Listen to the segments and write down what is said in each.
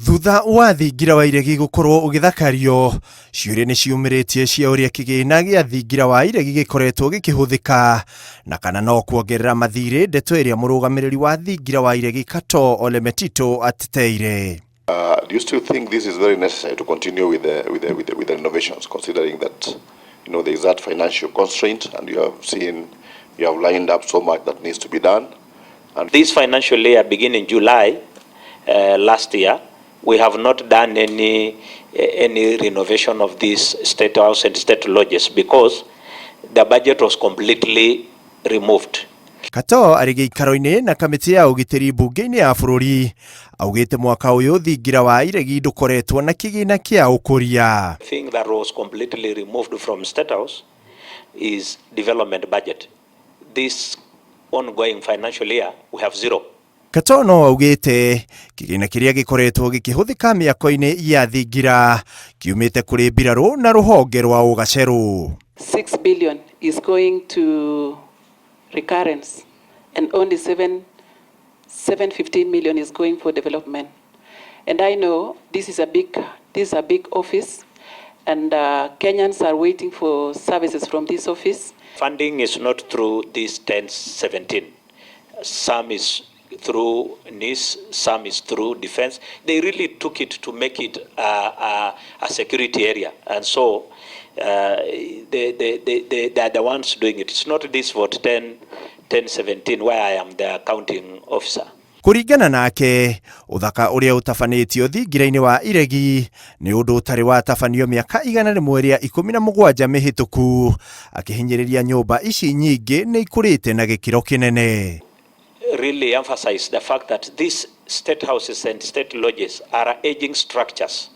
Thutha wa thingira wa iregi gũkorwo ũgĩthakario, ciũria nĩ ciumĩrĩtie cia ũrĩa kĩgĩna gĩa thingira wa iregi gĩkoretwo gĩkĩhũthĩka na kana no kuongerera mathirĩ, ndeto ĩrĩa mũrũgamĩrĩri wa thingira wa iregi Katoo Ole Metito ateteire. Do you still think this is very necessary to continue with the renovations, considering that there is that financial constraint and you have seen you have lined up so much that needs to be done? And this financial year, beginning July last year, we have not done any renovation of this state house and state lodges because the budget was completely removed. Katoo arĩ gĩikaro-inĩ na kamĩtĩ ya ũgitĩri mbunge-inĩ ya bũrũri augĩte mwaka ũyũ thingira wa iregi ndũkoretwo na kĩgĩna kĩa ũkũria. Thing that was completely removed from State House is development budget. This ongoing financial year, we have zero. Katoo no augĩte kĩgĩna kĩrĩa gĩkoretwo gĩkĩhũthĩka mĩako-inĩ ya thingira kiumĩte kũrĩ mbirarũ na rũhonge rwa ũgacerũ. 6 billion is going to recurrence and only 7 715 million is going for development. And I know this is a big office and Kenyans are waiting for services from this office. Funding is not through this 1017. Some is through NIS, some is through defense. They really took it to make it a security area. And so they are the ones doing it. It's not this vote 10, 1017 where I am the accounting officer. Kũringana nake, ũthaka ũrĩa ũtabanĩtio thingira-inĩ wa iregi nĩ ũndũ ũtarĩ watabanio mĩaka 117 mĩhĩtũku, akĩhinyĩrĩria nyũmba ici nyingĩ nĩ ikũrĩte na gĩkĩro kĩnene. Really emphasize the fact that these state houses and state lodges are aging structures,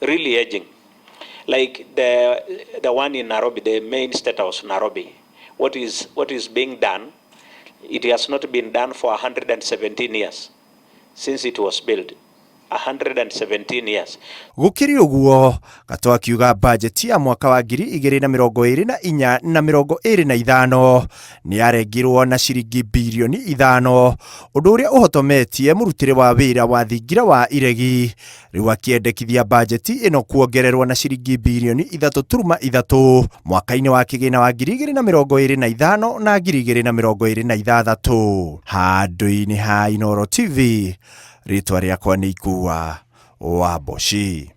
really aging. Like the one in Nairobi, the main state house, Nairobi, what is being done, it has not been done for 117 years since it was built. 117 years. Gũkĩrĩ ũguo, Katoo akiuga bajeti ya mwaka wa 2024 na 25 nĩ yarengirwo na ciringi birioni 5, ũndũ ũrĩa ũhotometie mũrutĩre wa wĩra wa thingira wa iregi, rĩu akĩendekithia bajeti ĩno kuongererwo na ciringi birioni 3.3 mwaka-inĩ wa kĩgĩna wa 2025 na 2026. Handũ-inĩ ha Inooro TV, rĩtwa rĩakwa nĩ Ikua wa Mboci.